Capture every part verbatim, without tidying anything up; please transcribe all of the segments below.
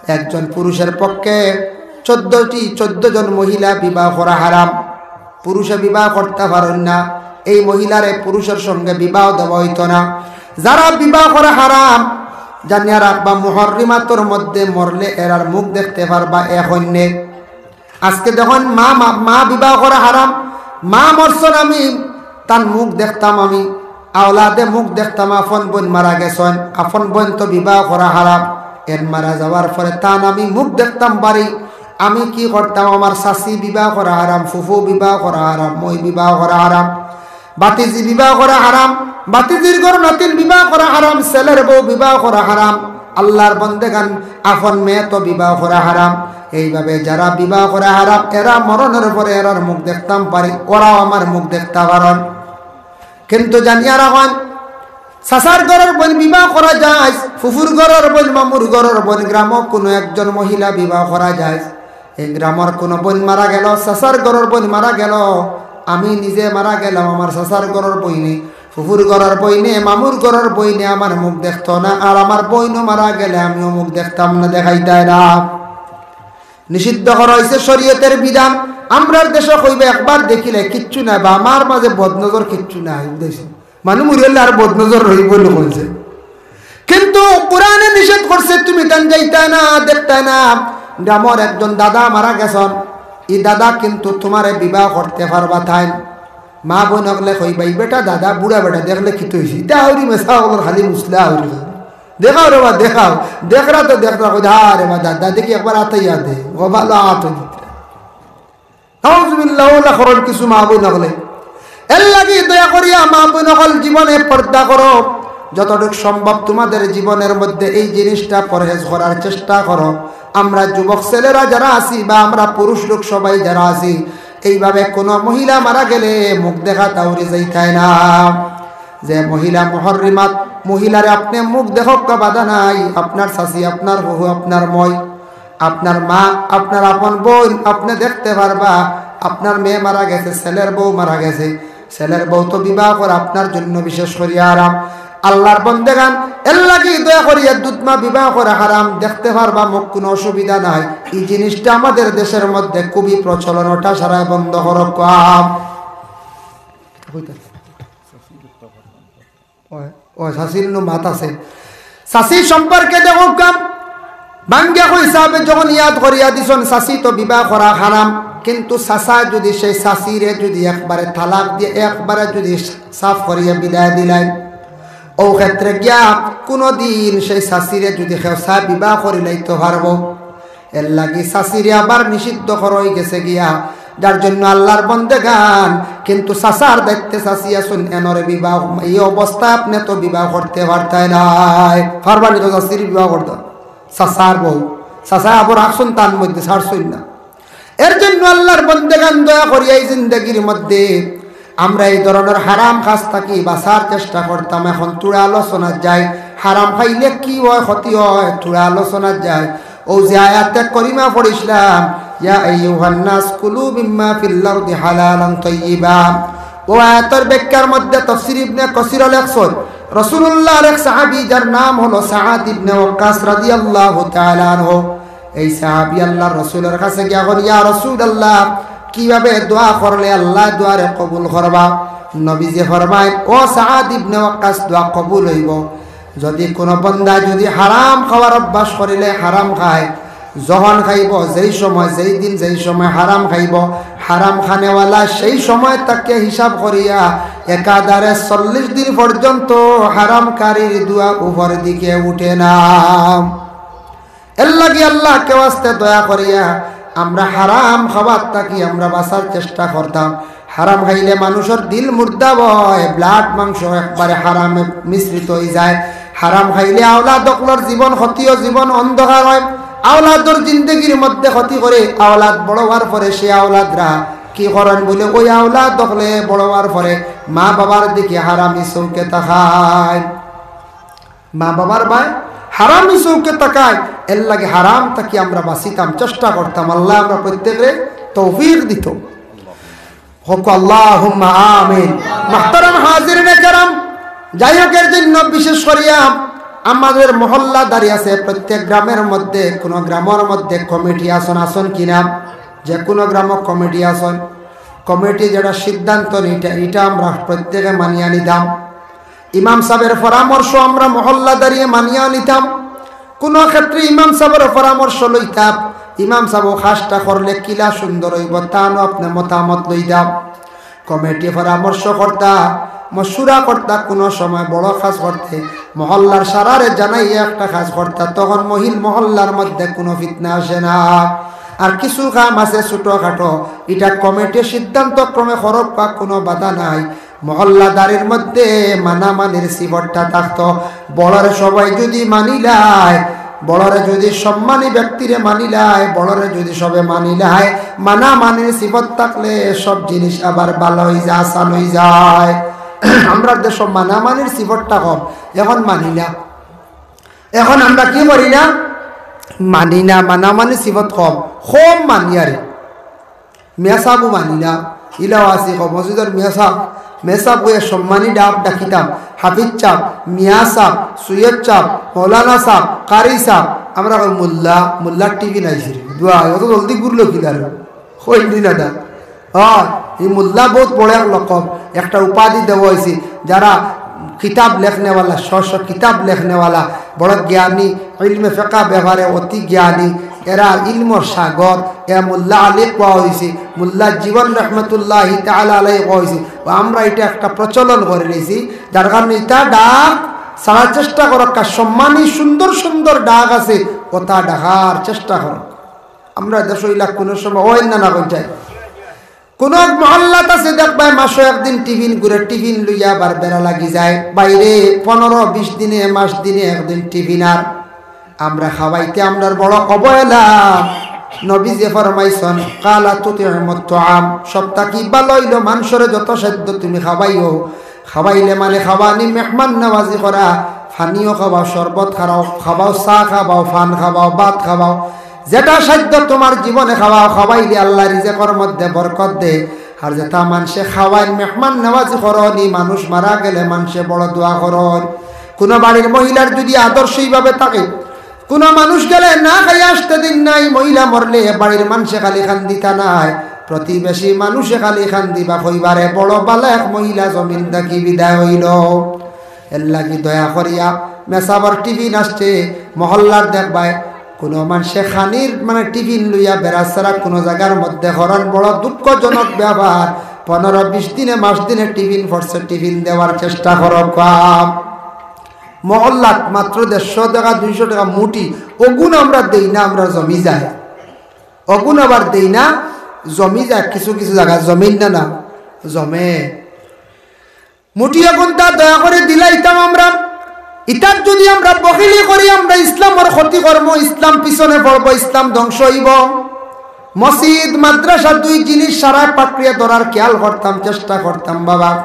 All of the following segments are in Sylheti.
একজন পুরুষের পক্ষে চোদ্দটি, চোদ্দ জন মহিলা বিবাহ করা হারাম। পুরুষে বিবাহ করতা পারইন না, এই মহিলারে পুরুষের সঙ্গে বিবাহ দেওয়া অইতো না। যারা বিবাহ করা হারাম, জানিয়া রাখবা, মুহররিমাতর মধ্যে মরলে এরার মুখ দেখতে পারবা এক অইন্যে। আজকে দেখইন মা, মা, মা বিবাহ করা হারাম, মা মরছইন আমি, তান মুখ দেখতাম আমি, আওলাদে মুখ দেখতাম, আপন বইন মারা গেছইন, আপন বইন তো বিবাহ করা হারাম। এন মারা যাওয়ার পরে তান আমি মুখ দেখতাম পারি, আমি কি করতাম? আমার চাচি বিবাহ করা হারাম, ফুফু বিবাহ করা হারাম, মই বিবাহ করা হারাম, বাতিজি বিবাহ করা হারাম, বাতিজির ঘর নাতিন বিবাহ করা হারাম, ছেলের বউ বিবাহ করা হারাম, আল্লার বন্দেগান আপন মেয়ে তো বিবাহ করা হারাম। এইভাবে যারা বিবাহ করা হারাম, এরা মরণের পরে এরার মুখ দেখতাম পারি, ওরাও আমার মুখ দেখতা পারইন। কিন্তু জানিয়া রাখইন, চাচার ঘরর বইন বিবাহ করা যায়, ফুফুর ঘরর বইন, মামুর ঘরর বইন, গ্রামো কুনু একজন মহিলা বিবাহ করা যায়। এই গ্রামর কুনু বইন মারা গেল, চাচার ঘরর বইন মারা গেল, আমি নিজে মারা গেলাম, আমার চাচার ঘরর বইনে, ফুফুর ঘরর বইনে, মামুর ঘরর বইনে আমার মুখ দেখতো না, আর আমার বইনও মারা গেলে আমিও মুখ দেখতাম না, দেখাইতায় না। নিষিদ্ধ করা অইছে শরীয়তের বিধান। আমরার দেশো কইবা একবার দেখিলে কিচ্ছু নাই, বা আমার মাঝে বদনজর কিচ্ছু নাই, বুঝাইছে। মানুষ মরিলে আর বদনজর রইবো নি কইছে। কিন্তু কোরআনে নিষেধ করছে, তুমি তান যাইতায় না, দেখতায় না। গ্রামর একজন দাদা মারা গেছইন, ই দাদা কিন্তু তুমারে বিবাহ করতে পারবা তাইন। মা বইন অকলে কইবা, "ই বেটা দাদা, বুড়া বেটা দেখলে কিতা অইছে? ইতা আউরি মেসা অকলর খালি মুসলা আউরি। দেখাও রে বা, দেখাও।" দেখরা তো দেখরা, কই, "হা রে বা দাদা, দেখি একবার আতাইয়া দে, ও ভালা আত দিতে।" নাউজুবিল্লাহ, ওলা করইন কিছু মা বইন অকলে। এর লাগি দয়া করিয়া মা বইন অকল জীবনে পর্দা করো, যতটুক সম্ভব তোমাদের জীবনের মধ্যে এই জিনিসটা পরহেজ করার চেষ্টা করো। আমরা যুবক ছেলেরা যারা আছি বা আমরা পুরুষ লোক সবাই যারা আছি, এইভাবে কোনো মহিলা মারা গেলে মুখ দেখাত আউরি যাইতায় না। যে মহিলা মুহররিমাত, মহিলারে আপনে মুখ দেখউক্কা বাধা নাই, আপনার চাচি, আপনার ফুফু, আপনার মই, আপনার মা, আপনার আপন বইন, আপনে দেখতে পারবা। আপনার মেয়ে মারা গেছে, ছেলের বউ মারা গেছে, ছেলের বউ তো বিবাহ করা আপনার জন্য বিশেষ করিয়া হারাম। আল্লার বন্দেগান, এর লাগি দয়া করিয়া দুধ মা বিবাহ করা হারাম, দেখতে পারবা মুখ, কোনো অসুবিধা নাই। এই জিনিসটা আমাদের দেশের মধ্যে খুবই প্রচলন, ওটা সারায় বন্ধ করউক্কা। ওই, ওই, চাচির নু মাত আছে। চাচি সম্পর্কে দেখউক্কা, ভাঙ্গিয়া কই সাবে যখন ইয়াদ করিয়া দিছইন, চাচি তো বিবাহ করা হারাম, কিন্তু চাচা যদি সেই চাচিরে যদি একবারে তালাক দিয়া একবারে যদি সাফ করিয়া বিদায় দিলাইন, অউ ক্ষেত্রে গিয়া কুনুদিন সেই চাচিরে যদি কেউ চায় বিবাহ করিলাইতো পারবো। এর লাগি চাচিরে আবার নিষিদ্ধ করা অইগেছে গিয়া, যার জন্য আল্লার বন্দেগান, কিন্তু চাচার দায়িত্বে চাচি আছইন, এনরে বিবাহ, এই অবস্থায় আপনে তো বিবাহ করতে পারতায় নায়, পারবা নি তো চাচিরে বিবাহ করতা? চাচার বউ, চাচায় আবার রাখছইন তান মধ্যে, ছাড়ছইন না। এর জন্য আল্লার বন্দেগান দয়া করিয়া এই জিন্দেগির মধ্যে আমরা এই ধরনর হারাম কাজ থাকি বাঁচার চেষ্টা করতাম। এখন থুড়া আলোচনা যাই, হারাম খাইলে কি অয়, ক্ষতি অয়, থুড়া আলোচনা যাই। অউ যে আয়াতে করিমা পড়ছিলাম, "ইয়া আইয়ুহান নাস কুলু মিম্মা ফিল আরদি হালালান তাইয়িবা।" অউ আয়াতর ব্যাখ্যার মধ্যে তফসির ইবনে কাসির লেখছইন, রাসূলুল্লাহর এক সাহাবী যার নাম হলো সাআদ ইবনে ওয়াক্কাস রাদিয়াল্লাহু তাআলা আনহু, এই সাহাবী আল্লার রাসূলর কাছে গিয়া কইন, "ইয়া রাসূলুল্লাহ, কিভাবে দোয়া করলে আল্লায় দোয়ারে কবুল করবা?" নবীজি ফরমাইন, "ও সাআদ ইবনে ওয়াক্কাস, দোয়া কবুল অইবো। যদি কুনু বন্দা যদি হারাম খাওয়ার অভ্যাস করিলে হারাম খায়, যখন খাইবো, যেই সময়, যেই দিন, যেই সময় হারাম খাইবো, হারাম খানেওয়ালা সেই সময় তাকে হিসাব করিয়া একাধারে চল্লিশ দিন পর্যন্ত হারামকারীর দোয়া উপর দিকে উঠে না।" এর লাগি আল্লাহকে ওয়াস্তে দয়া করিয়া আমরা হারাম খাবার থাকি আমরা বাঁচার চেষ্টা করতাম। হারাম খাইলে মানুষর দিল মুর্দা অয়, blood মাংস একবারে হারামে মিশ্রিত অইযায়। হারাম খাইলে আওলাদ অকলর জীবন ক্ষতি অয়, জীবন অন্ধকার অয়। আওলাদর জিন্দেগির মধ্যে ক্ষতি করে, আওলাদ বড় অওয়ার পরে সে আওলাদরা কি করইন বুলে, ওই আওলাদ অকলে বড় অওয়ার পরে মা বাবার দিকে হারামি চউখে তাকায়। মা বাবার বায় হারামি চউখে তাকায়, এর লাগি হারাম থাকি আমরা বাঁচিতাম, চেষ্টা করতাম। আল্লায় আমরা প্রত্যেকরে তৌফিক দিতো। কউক্কা আল্লাহুম্মা আমিন। মুহতারাম হাজিরিনে কেরাম, যাই হোক, এর জন্য বিশেষ করিয়া আমাদের মহল্লাদারি আছে, প্রত্যেক গ্রামের মধ্যে, কোনো গ্রামের মধ্যে কমিটি আছন, আছন কিনা, যে কোনো গ্রামো কমিটি আছন, কমিটি যেটা সিদ্ধান্ত নিতা, এটা আমরা প্রত্যেকে মানিয়া নিতাম। ইমাম সাহেবের পরামর্শ আমরা মহল্লাদারিয়ে মানিয়া নিতাম। কোনো ক্ষেত্রে ইমাম সাহেবের পরামর্শ লইতাম, ইমাম সাহেব ও কাজটা করলে কিলা সুন্দর হইব, তানও আপনি মতামত লইতাম। কমিটি পরামর্শ করতা, মশুরা করতা, কোনো সময় বড় কাজ করতে মহল্লার সারারে জানাইয়া একটা কাজ করতা, তখন মহিল মহল্লার মধ্যে কোনো ফিতনা আসে না। আর কিছু কাম আছে ছোটোখাটো, এটা কমিটির সিদ্ধান্ত ক্রমে করক বা কোনো বাধা নাই। মহল্লাদারির মধ্যে মানামানির সিফতটা থাকতো। বড়রে সবাই যদি মানিলায়, বড়রে যদি সম্মানী ব্যক্তিরে মানিলায়, বড়রে যদি সবে মানিলায়, মানামানির সিফত থাকলে সব জিনিস আবার ভালা অই যায়, আসান অই যায়। আমরার দেশো মানামানির সিফতটা কম, এখন মানি না। এখন আমরা কি করি না? মানি না, মানামানির সিফত কম, কম মানি। আর মিয়া সাহেবও মানি না, ইলাও আছে কম, মসজিদর মিয়া সাহেব, মিয়া সাহেব কইয়া সম্মানী ডাক ডাকিতাম, হাফিজ সাহেব, মিয়া সাহেব, সৈয়দ সাহেব, মৌলানা সাহেব, কারি সাহেব, আমরা কই মোল্লা, মোল্লার টিফিন আইছে রে, দোয়া, অত জলদি ঘুরলো কিলা রে? কইলি না দা। হ্যাঁ, এই মোল্লা বহুত বড় এক লকব, একটা উপাধি দেওয়া হয়েছে। যারা কিতাব লেখনেওয়ালা, শ শ কিতাব লেখনেওয়ালা, বড় জ্ঞানী, ইলমে ফেকা ব্যাপারে অতি জ্ঞানী, এরা ইলমর সাগর, এ মোল্লা আলী কওয়া হয়েছে, মোল্লা জীবন রহমতুল্লাহ তাআলা আলাইহি কওয়া হয়েছে। ও আমরা এটা একটা প্রচলন করে নিয়েছি, যার কারণে এটা ডাক সারা চেষ্টা করক, কার সম্মানী সুন্দর সুন্দর ডাক আছে, ওটা ডাকার চেষ্টা করক। আমরা দেশ হইলা কোনো সময় ওই না না কোন যায়। কোন এক মহল্লাত আছে দেখবায়, মাসো একদিন টিফিন ঘুরে, টিফিন লইয়া আবার বেড়া লাগি যায় বাইরে, পনেরো বিশ দিনে, মাস দিনে একদিন টিফিন। আর আমরা খাওয়াইতে আমরার বড় অবহেলা। নবী যে ফরমাইছন, "কালা তুতিমুত তাআম", সব থাকি ভালা অইলো মানষরে যত সাধ্য তুমি খাওয়াইও। খাওয়াইলে মানে খাওয়ানি, মেহমান নওয়াজি করা, পানিও খাওয়াও, শরবত খাওয়াও, খাওয়াও, চা খাওয়াও, পান খাওয়াও, ভাত খাওয়াও, যেটা সাধ্য তোমার জীবনে খাওয়াও। খাওয়াইলে আল্লাহ রিজেকর মধ্যে বরকত দে। আর যেটা মানষে খাওয়াইন, মেহমান নওয়াজি করনি, মানুষ মারা গেলে মানষে বড় দোয়া করন। কোনো বাড়ির মহিলার যদি আদর্শ এইভাবে থাকে, কোনো মানুষ গেলে না খাইয়া আসতে দিন নাই, মহিলা মরলে বাড়ির মানষে খালি কান্দিতা নায়, প্রতিবেশী মানষে খালি কান্দিবা, কইবারে বড় ভালা এক মহিলা জমিন থাকি বিদায় হইল। এর লাগি দয়া করিয়া মেসাবর টিফিন আসছে, মহল্লার দেখবায় কোনো মানষে খানির মানে টিফিন লইয়া বেড়া ছাড়া কোনো জায়গার মধ্যে হরণ বড় দুঃখজনক ব্যাপার। পনেরো বিশ দিনে, মাস দিনে টিফিন পড়ছে, টিফিন দেওয়ার চেষ্টা করো। কাম মহল্লাত মাত্র দেড়শো টাকা, দুইশো টাকা মুঠি, অগুন আমরা দেই না, আমরা জমি যায়। অগুন আবার দেই না, জমি যায়, কিছু কিছু জায়গা জমিন না, না জমে। মুঠি অগুনতা দয়া করে দিলাইতাম আমরা। ইতার যদি আমরা বখিলি করি, আমরা ইসলামর ক্ষতি করমু, ইসলাম পিছনে পড়বো, ইসলাম ধ্বংস হইব। মসজিদ, মাদ্রাসা দুই জিনিস সারা পাকড়িয়া ধরার খেয়াল করতাম, চেষ্টা করতাম বাবা।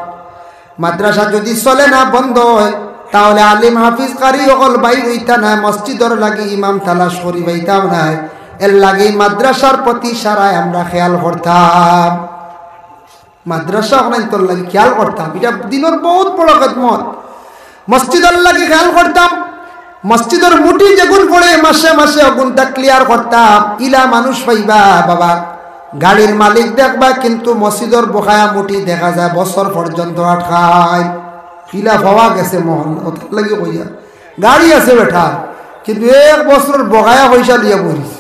মাদ্রাসা যদি চলে না, বন্ধ হয়, তাহলে আলিম হাফিজ কারি অকল বাইর হইতা নায়, মসজিদর লাগি ইমাম তালাশ করি পাইতাম নায়। এর লাগি মাদ্রাসার প্রতি সারায় আমরা খেয়াল করতাম। মাদ্রাসা অখানতর লাগি খেয়াল করতাম, ইটা দিনর বহুত বড় খেদমত। মসজিদর লাগি খেয়াল করতাম, মসজিদর মুঠি যেগুন পড়ে মাসে মাসে অগুনতা ক্লিয়ার করতাম। ইলা মানুষ পাইবা বাবা, গাড়ির মালিক দেখবা, কিন্তু মসজিদর বকায়া মুঠি দেখা যায় বছর পর্যন্ত আটকায়। ইলা পাওয়া গেছে মহল, ওটার লাগি কইয়া গাড়ি আছে বেটা, কিন্তু এক বছরর বকায়া পয়সা লইয়া পড়িস।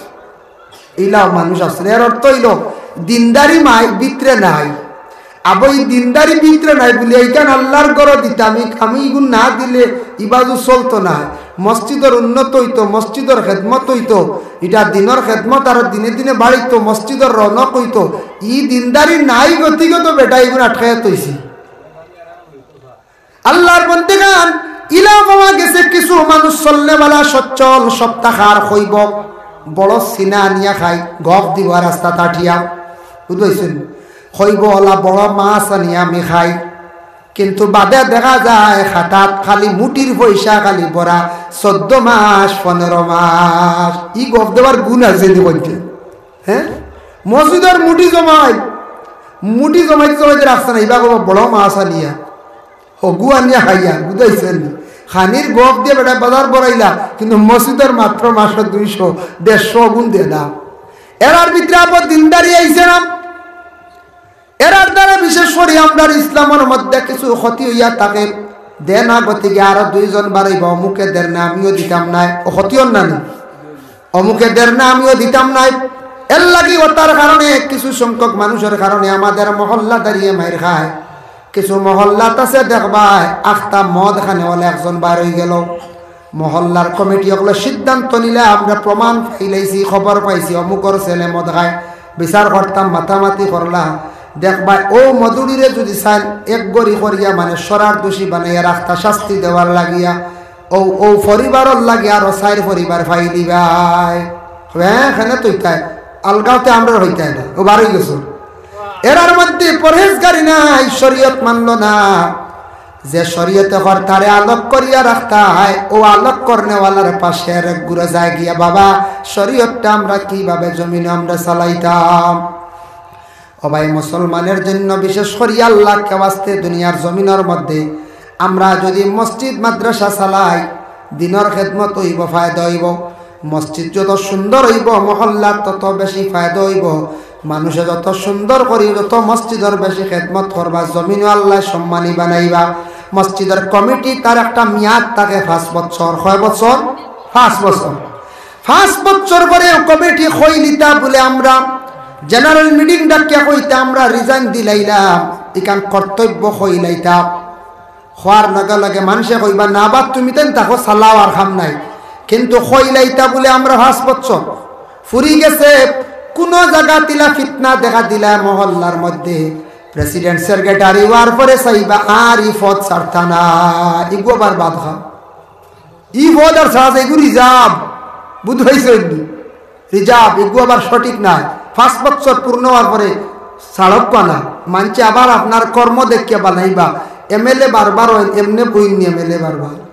ইলাও মানুষ আছে। এর অর্থ হইল, দিনদারি মাই ভিতরে নাই। আবো এই দিনদারি ভিতরে নাই বলে এইখান আল্লাহর ঘরো দিতাম, ই-, আমি ইগুন না দিলে ইবাজু চলতো না। মসজিদর উন্নত হইতো, মসজিদর খেদমত হইতো, এটা দিনর খেদমত আরো দিনে দিনে বাড়িতো, মসজিদর রৌনক হইতো। ই দিনদারি নাই গতিগত বেটা ইগুন আটকাইয়া থইছি। আল্লাহর বন্দেগান, ইলা পাওয়া গেছে কিছু মানুষ চলনেওয়ালা, সচ্ছল, সপ্তাহার কইব, বড় সিনা আনিয়া খাই, গফ দিব রাস্তাত আটিয়া, বুঝাইছেন? কইব, "ওলা বড় মাছ আনিয়া আমি খাই," কিন্তু বাদে দেখা যায় খাতাত খালি মুঠির পয়সা খালি ভরা, চোদ্দ মাস, পনেরো মাস। ই গফ দেওয়ার গুণ আছে নি বলছে? হ্যাঁ, মসজিদর মুঠি জমাই, মুঠি জমাইতে জমাইতে রাখছে না, ইবা কইব, "বড় মাছ আনিয়া।" হগু আনিয়া খাইয়া, বুঝাইছেন নি? খানির গফ দিয়া বেটা বাজার বড়াইলা, কিন্তু মসজিদর মাত্র মাসো দুইশো, দেড়শো গুণ দেয় না। এরার ভিতরে আবার দিনদারি আইছে না। এরার দ্বারা বিশেষ করি আমরার ইসলামর মধ্যে কিছু ক্ষতি অইয়া থাকে। দে না গতিকে আরো দুইজন বাড়াইবা, অমুকে দের না, আমিও দিতাম নায়, ও ক্ষতি অর না নি? অমুকে দের না, আমিও দিতাম নায়। এর লাগি ওটার কারণে, কিছু সংখ্যক মানুষের কারণে আমাদের মহল্লাদারিয়ে মাইর খায়। কিছু মহল্লাত আছে দেখবায়, আখতা মদ খানে ওলা একজন বার অই গেল। মহল্লার কমিটি অকলে সিদ্ধান্ত নিলা, আমরা প্রমাণ পাইলাইছি, খবর পাইছি, অমুকর ছেলে মদ খায়, বিচার করতাম, মাতামাতি করলা। দেখবায়, ও মদুড়িরে যদি চাইন এক গড়ি করিয়া, মানে, সরার দোষী বানাইয়া রাখতা শাস্তি দেওয়ার লাগিয়া, ও, ও পরিবারর লাগি আরো চাইর পরিবার পাই দিবায়। হ্যাঁ, এখানে তো ইতায়, আলগাওতে আমরা হইতায় না, ও বারই গেছো। এরার মধ্যে পরহেজগারি নাই, শরীয়ত মানলো না। যে শরীয়তে কর তারে আলোক করিয়া রাখতা হয়, ও আলোক করনেওয়ালার পাশে আরেক গুরু যায় গিয়া, "বাবা, শরীয়তটা আমরা কিভাবে জমিনে আমরা চালাইতাম?" ও ভাই, মুসলমানের জন্য বিশেষ করি আল্লাহকে ওয়াস্তে দুনিয়ার জমিনের মধ্যে আমরা যদি মসজিদ মাদ্রাসা চালাই, দিনর খেদমত অইব, ফায়দা অইব। মসজিদ যত সুন্দর অইব, মহল্লার তত বেশি ফায়দা অইব। মানুষে যত সুন্দর করি, যত মসজিদর বেশি খেদমত করবা, জমিনও আল্লাহ সম্মানী বানাইবা। মসজিদর কমিটি তার একটা মেয়াদ থাকে পাঁচ বছর। কয় বছর? পাঁচ বছর। পাঁচ বছর পরে কমিটি কইলিতা বলে আমরা জেনারেল মিটিং ডাকিয়া কইতা আমরা রিজাইন দিলাইলাম, ইখান কর্তব্য কইলাইতা। খোয়ার লগে লগে মানষে কইবা, "না বা তুমি তেন তাকো চালাও আর কাম নাই।" কিন্তু কইলাইতা বলে আমরা পাঁচ বছর ফুরি গেছে, কুনো জাগাত ইলা ফিতনা দেখা দিলা মহল্লার মধ্যে, প্রেসিডেন্ট সেক্রেটারি অওয়ার পরে চাইবা আর ই পদ ছাড়তা না, ইগু আবার বাদ খা। ই পদ আর ছাড়া যায়, ইগু রিজার্ভ, বুঝ পাইছো? রিজার্ভ, ইগু আবার সঠিক নাই। পাঁচ বছর পূর্ণ অওয়ার পরে ছাড়ক না। মানষে আবার আপনার কর্ম দেখিয়া বানাইবা। এমএলএ বারবার অইন, এমনে বইননি এমএলএ বারবার।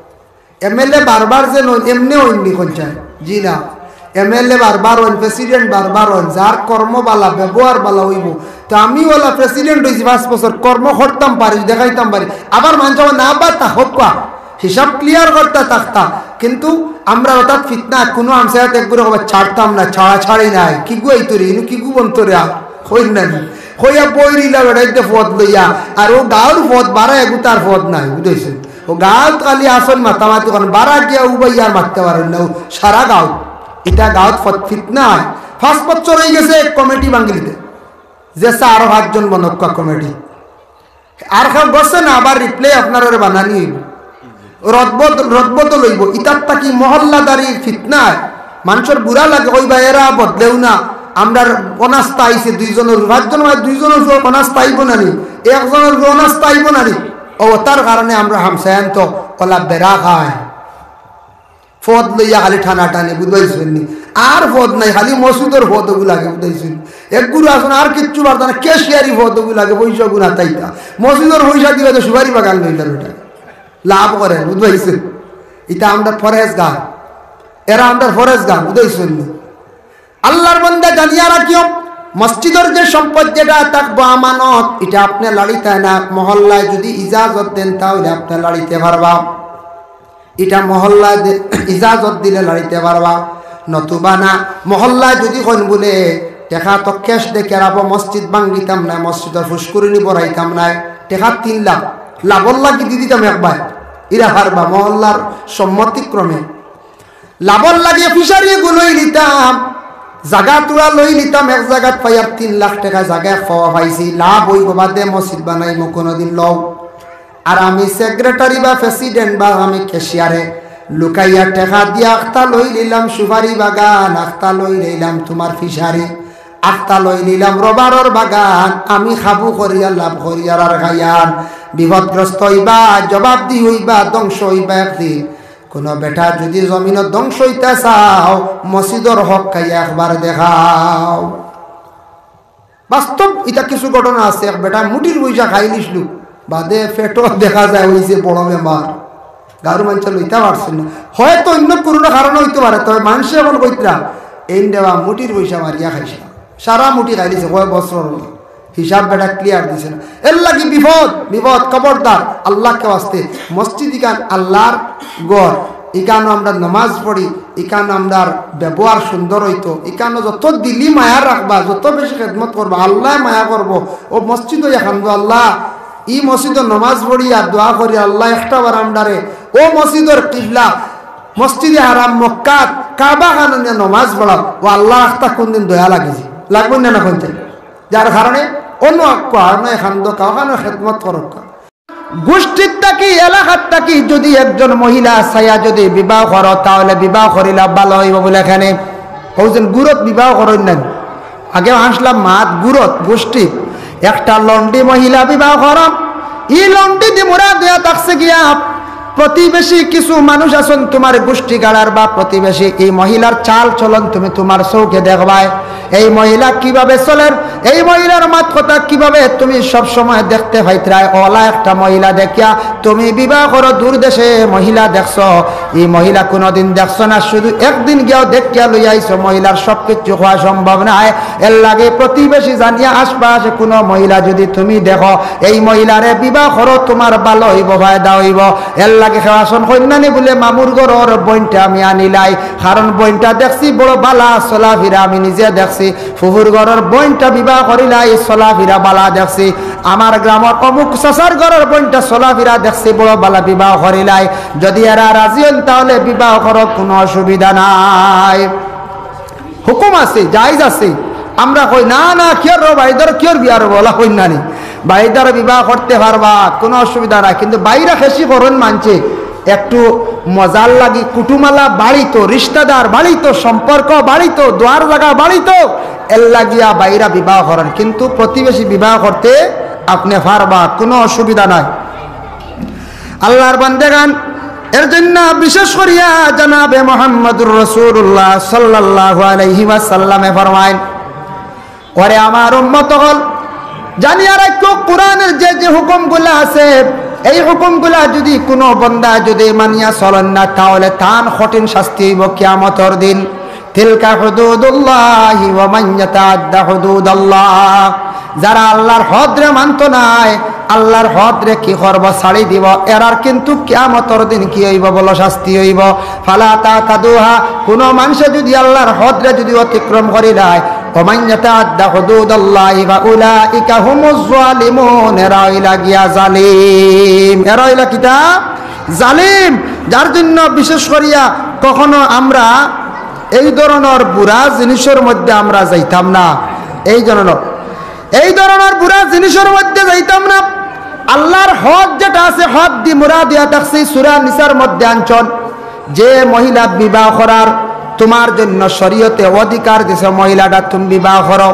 এমএলএ বারবার যে নইন, এমনে অইননি কোন চায়? জি না। এমএলএ বারবার অইন, প্রেসিডেন্ট বারবার অইন, যার কর্ম বালা, ব্যবহার বালা অইব। তো আমি ওলা প্রেসিডেন্ট অইছি পাঁচ বছর, কর্ম করতাম পারি, দেখাইতাম পারি। আবার মানষে না বা তা হক্কা, হিসাব ক্লিয়ার করতা থাকতা। কিন্তু আমরা অর্থাৎ ফিতনা, কুনো আমসায়াত এক গুরে কইবা ছাড়তাম না, ছাড়াছাড়ি নাই, কিগু আইতো রে, ইনু কিগু বনতো রে, আর কইর না নি। কইয়া বই রিলা বেড়াইতে পদ লইয়া, আর ও গাঁওর পদ বারা এগু তার পদ নাই, বুঝাইছে? ও গাঁওত খালি আসন মাতামাতি করেন, বারা গিয়া উবাই আর মাততে পারেন না, ও সারা গাঁও। ইটা গাঁওত ফত-, ফিতনা হয়। পাঁচ বছর অই গেছে এক কমিটি ভাঙ্গিলিতে। যে চা আরো পাঁচজন বনক্কা কমিটি। আর কেউ গছে না, আবার রিপ্লে আপনার ওরে বানানি অইব। রদবদ-, রদবদল অইব। ইতার থাকি মহল্লাদারির ফিতনায় মানষর বুরা লাগে, কইবা, "এরা বদলেও না, আমরার অনাস্থা আইছে দুইজনর, পাঁচজন মানে দুইজনর উপর অনাস্থা আইব না নি, একজনর উপর অনাস্থা আইব না নি।" ও, তার কারণে আমরা হামসায়ান তো ওলা বেড়া খায়। পদ লইয়া খালি টানাটানি, বুঝ পাইছইন নি? আর পদ নাই, খালি মসজিদর পদ ওগু লাগে, বুঝ পাইছইন নি? এক গুরু আছইন, আর কিচ্ছু পারতা না, ক্যাশিয়ারি পদ ওগু লাগে, পয়সা গুনা তাইতা। মসজিদর পয়সা দিবা তো সুপারি বাগান লইলা বেটা। লাভ করে, বুঝ পাইছইন? ইটা আমরা পরহেজগার, এরা আমরা পরহেজগার, বুঝ পাইছইন নি? আল্লাহর বান্দা জানিয়া রাখিও, মসজিদর যে সম্পদ যেটা থাকবো আমানত, ইটা আপনে লাড়িতা না, মহল্লায় যদি ইজাজত দেন তাহলে আপনে লাড়িতে পারবা। ইটা মহল্লায় দে-, ইজাজত দিলে লাড়িতে পারবা, নতুবা না। মহল্লায় যদি কইন বুলে, "টেকা তো ক্যাশ দেখে রাখবো, মসজিদ ভাঙ্গিতাম না, মসজিদর ফুসকুরিনি বড়াইতাম না, টেকা তিন লাখ লাভর লাগি দি দিতাম একবার", ইরা পারবা মহল্লার সম্মতিক্রমে। লাভর লাগি ফিশারি এগু লই নিতাম, জাগা তুরা লই নিতাম, এক জাগাত পাইয়ার তিন লাখ টেকা জাগা এক পাওয়া পাইছি, লাভ অইব বাদে মসজিদ বানাইমু কোনোদিন লও। আর আমি সেক্রেটারি বা প্রেসিডেন্ট বা আমি ক্যাশিয়ারে লুকাইয়া টেকা দিয়া আখতা লই নিলাম সুপারি বাগান, আখতা লই নিলাম তুমার ফিশারি, আখতা লই নিলাম রবারর বাগান, আমি খাবু করিয়া লাভ করিয়ার আর খাইয়ার, বিপদগ্রস্ত অইবা, জবাবদি অইবা, ধ্বংস অইবা একদিন। কোনো বেটা যদি জমিনো ধ্বংস অইতা চাও, মসজিদর হক খাইয়া একবার দেখাও। বাস্তব ইতা কিছু ঘটনা আছে, এক বেটা মুটির পয়সা খাইলিছলু, বাদে পেটো দেখা যায় অইছে বড় বেমার, গাঁওর মানষে লইতা পারছইন না। হয়তো অইন্য কুনো কারণে অইতো পারে, তবে মানষে অখন কইতরা, "এইন দেবা মুটির পয়সা মারিয়া খাইছলা, সারা মুটি খাইলিছে, কয় বছর অইল।" হিসাব বেটা ক্লিয়ার দিছে না। এর লাগি বিপদ, বিপদ, খবরদার, আল্লাহকে ওয়াস্তে। মসজিদ ইখান আল্লাহর ঘর, ইখানো আমরা নমাজ পড়ি, ইখানো আমরার ব্যবহার সুন্দর অইতো, ইখানো যত দিলি মায়া রাখবা, যত বেশি খেদমত করবা, আল্লায় মায়া করবো। ও মসজিদো ইখান দো আল্লাহ, ই মসজিদো নমাজ পড়ি আর দোয়া করি, আল্লাহ একটা বার আমরারে ও মসজিদর কিবলা, মসজিদে হারাম মক্কাত কাবা খানো নিয়া নমাজ পড়াও, ও আল্লাহ একটা কোনদিন দয়া লাগিছে, লাগবো না, না কোনদিন? যার কারণে অন্য কারণে এখান দোকা ওখানে খেদমত করুক। গোষ্ঠীর থাকি, এলাকার থাকি যদি একজন মহিলা চাইয়া যদি বিবাহ করো, তাহলে বিবাহ করিলা ভালা অইবো বুলে এখানে। অউ যেন গুরত বিবাহ করইন না, আগে হাসলাম মাত গুরত গোষ্ঠী, একটা লন্ডি মহিলা বিবাহ করো, ই লন্ডি দি মুরা দিয়া থাকছে গিয়া প্রতিবেশী কিছু মানুষ আছইন, তুমার গোষ্ঠী গাড়ার বা প্রতিবেশী, এই মহিলার চাল চলন তুমি তুমার চউখে দেখবায়। এই মহিলা কিভাবে চলের, এই মহিলার মাত কথা কিভাবে তুমি সব সময় দেখতে পাইতরায়, অলা একটা মহিলা দেখিয়া তুমি বিবাহ করো। দূর দেশে মহিলা দেখছো, এই মহিলা কোনোদিন দেখছো না, শুধু একদিন গিয়াও দেখিয়া লইয়া আইছো, মহিলার সব কিছু কওয়া সম্ভব নায়। এর লাগি প্রতিবেশী জানিয়া আশপাশে কোনো মহিলা যদি তুমি দেখো, এই মহিলারে বিবাহ করো, তুমার ভালা অইবো, ফায়দা অইবো। এর লাগি কেউ আছইন কইন্নানি বুলে মামুর ঘরর বইনটা আমি আনিলাই, কারণ বইনটা দেখছি বড় ভালা চলাফিরা, আমি নিজে দেখছি। ফুফুর ঘরর বইনটা বিবাহ করিলাই, চলাফিরা ভালা দেখছি। আমার গ্রামর অমুক চাচার ঘরর বইনটা চলাফিরা দেখছি বড় ভালা, বিবাহ করিলাই। যদি এরা রাজি অইন তাহলে বিবাহ করো, কোনো অসুবিধা নাই। হুকুম আছে, জায়েজ আছে। আমরা কই, "না, না, কিয়র রে ভাইদার, কিয়র বিয়া রে?" অলা কইন্নানি। ভাইদার বিবাহ করতে পারবা, কোনো অসুবিধা নাই। কিন্তু ভাইরা বেশি করইন মানষে, একটু মজার লাগি, কুটুমালা বাড়িত, রিশতাদার বাড়িত, সম্পর্ক বাড়িত, দোয়ার জাগা বাড়িত, এর লাগিয়া ভাইরা বিবাহ করইন। কিন্তু প্রতিবেশী বিবাহ করতে আপনে পারবা, কোনো অসুবিধা নাই। আল্লাহর বান্দেগান, এর জন্য বিশেষ করিয়া জনাবে মুহাম্মদুর রাসূলুল্লাহ সাল্লাল্লাহু আলাইহি ওয়াসাল্লামে ফরমাইন, "ওরে আমার উম্মত অকল, জানিয়া রাখো, কোরআনের যে যে হুকুমগুলা আছে, এই হুকুমগুলা যদি কোনো বন্দা যদি মানিয়া চলইন না, তাহলে তান কঠিন শাস্তি অইবো কিয়ামতর দিন।" তিলকা হুদুদুল্লাহি ওয়া মান ইয়াতাআদ্দা হুদুদাল্লাহ। যারা আল্লাহর হদরে মানতো নায়, আল্লাহর হদরে কি করবো? ছাড়ি দিবো। এরার কিন্তু কিয়ামতর দিন কি অইবো বলো? শাস্তি অইবো। ফালা তাতাদুহা, কোনো মানষে যদি আল্লাহর হদরে যদি অতিক্রম করিলায়, ওয়া মান ইয়াতাআদ্দা হুদুদাল্লাহি ফাউলাইকা হুমুজ জালিমুন, এরা অইলা গিয়া জালিম। এরা অইলা কিতা? জালিম। যার জন্য বিশেষ করিয়া কখনো আমরা এই ধরনর বুরা জিনিসর মধ্যে আমরা যাইতাম না। এই ধরনর, এই ধরনর বুরা জিনিসর মধ্যে যাইতাম না। আল্লাহর হদ যেটা আছে, হদ দি মুরা দিয়া থাকছি, সূরা নিসার মধ্যে আনছইন, যে মহিলা বিবাহ করার তোমার জন্য শরীয়তে অধিকার দিছে, মহিলাটা তুমি বিবাহ করো,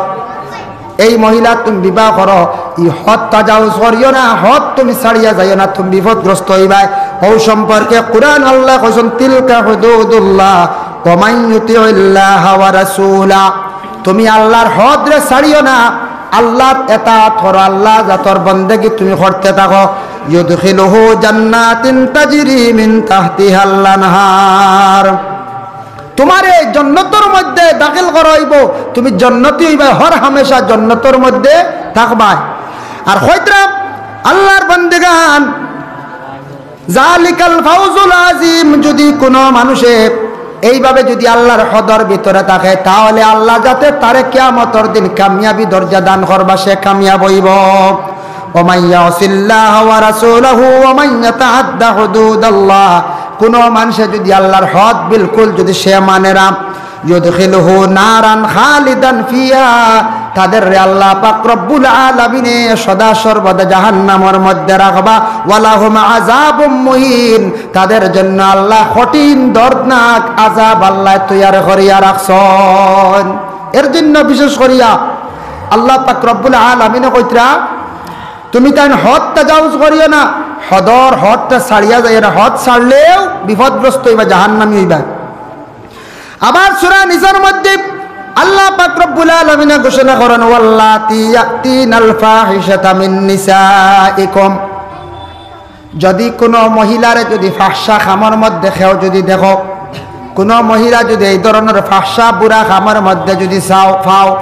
এই মহিলা তুমি বিবাহ করো, ই হদ তাজাউজ করিও না, হদ তুমি ছাড়িয়া যাইও না, তুমি বিপদগ্রস্ত অইবায়। অউ সম্পর্কে কোরআন আল্লায় কইছইন, "তিলকা হুদুদুল্লাহ, ওয়া মান ইউতিউল্লাহা ওয়া রাসূলা।" তুমি আল্লাহর হদরে ছাড়িও না, আল্লাহর এতাআত করো, আল্লাহর জাতর বন্দেগি তুমি করতে থাকো। ইউদখিলুহু জান্নাতিন তাজরি মিন তাহতিহাল আনহার। তোমারে জন্নতর মধ্যে দাখিল করা অইবো, তুমি জন্নতি অইবায়, হর হামেশা জন্নতর মধ্যে থাকবায়। আর কইতরা আল্লাহর বন্দেগান, জালিকাল ফাউজুল আজিম, যদি কোনো মানুষে এইভাবে যদি আল্লাহর হদর ভিতরে থাকে, তাহলে আল্লাহ যাতে তারে কিয়ামতর দিন কামিয়াবি দরজা দান করবা, সে কামিয়াব অইবো। ওয়া মান ইয়াসিল্লাহা ওয়া রাসূলাহু ওয়া মান ইয়াতাআদ্দা হুদুদাল্লাহ, কোনো মানষে যদি আল্লাহর হদ বিলকুল যদি সে মানে না, ইউদখিলুহু নারান খালিদান ফিহা, তাদেররে আল্লাহ পাক রব্বুল আলামিনে সদা সর্বদা জাহান্নামর মধ্যে রাখবা। ওয়ালাহুম আযাবুম মুহিন, তাদের জন্য আল্লাহ কঠিন দর্দনাক আযাব আল্লাহ তৈয়ার করিয়া রাখছইন। এর জন্য বিশেষ করিয়া আল্লাহ পাক রব্বুল আলামিনে কইতরা, তুমি তাইন হদ তাজাউজ করিও না, হদর হদটা ছাড়িয়া যাইও না, হদ ছাড়লেও বিপদগ্রস্ত অইবা, জাহান্নামী অইবা। আবার সূরা নিসার মধ্যে আল্লাহ পাক রব্বুল আলামিনে ঘোষণা করইন, "ওয়াল্লাতি ইয়াতিনাল ফাহিশাতা মিন নিসাইকুম।" যদি কোনো মহিলারে যদি ফাহশা কামর মধ্যে কেউ যদি দেখো, কোনো মহিলা যদি এই ধরনর ফাহশা বুরা কামর মধ্যে যদি চাও, পাও,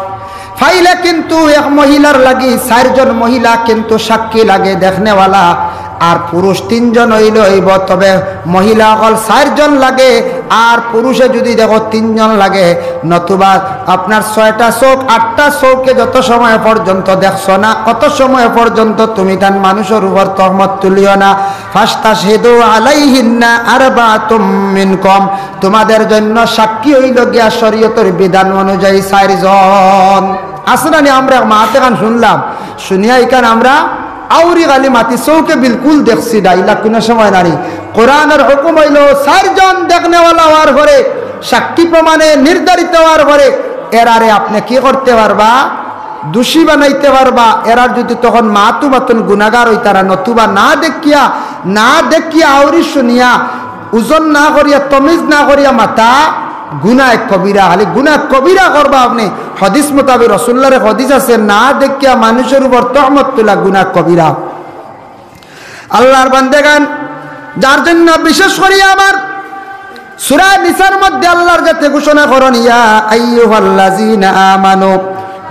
পাইলে কিন্তু এক মহিলার লাগি চাইরজন মহিলা কিন্তু সাক্ষী লাগে দেখনেওয়ালা, আর পুরুষ তিনজন অইলে অইবো। তবে মহিলা অকল চাইরজন লাগে, আর পুরুষে যুদি দেখো তিনজন লাগে, নতুবা আপনার ছয়টা চউখ, আটটা চউখে যত সময় পর্যন্ত দেখছো না, অত সময় পর্যন্ত তুমি তান মানুষর উপর তহমত তুলিও না। ফাস্তাশহিদু আলাইহিন্না আরবাআতুম মিনকুম, তোমাদের জন্য সাক্ষী অইলো গিয়া শরীয়তর বিধান অনুযায়ী চাইরজন। আছে না নি, আমরা এক মাত এখান শুনলাম, শুনিয়া ইখান আমরা আউরি খালি মাতি চউখে বিলকুল দেখছি না, ইলা কুনু সময় নানি। কোরআনর হুকুম অইলো চাইরজন দেখনেওয়ালা অওয়ার পরে, সাক্ষী প্রমাণে নির্ধারিত অওয়ার পরে, এরারে আপনে কি করতে পারবা? দোষী বানাইতে পারবা। এরার যুদি তখন মাতু মাতুন গুনাগার অইতারা, নতুবা না দেখিয়া, না দেখিয়া আউরি শুনিয়া, ওজন না করিয়া, তমিজ না করিয়া মাতা গুনাহ কবিরা। খালি গুনাহ কবিরা করবা আপনে। হাদিস মোতাবেক রাসূলুল্লাহর হাদিস আছে, না দেখিয়া মানুষর উপর তহমত তুলা গুনাহ কবিরা। আল্লাহর বান্দেগান, যার জন্য বিশেষ করি আমার সূরা নিসার মধ্যে আল্লাহর জাতে ঘোষণা করইন, "ইয়া আইয়ুহাল্লাযীনা আমানু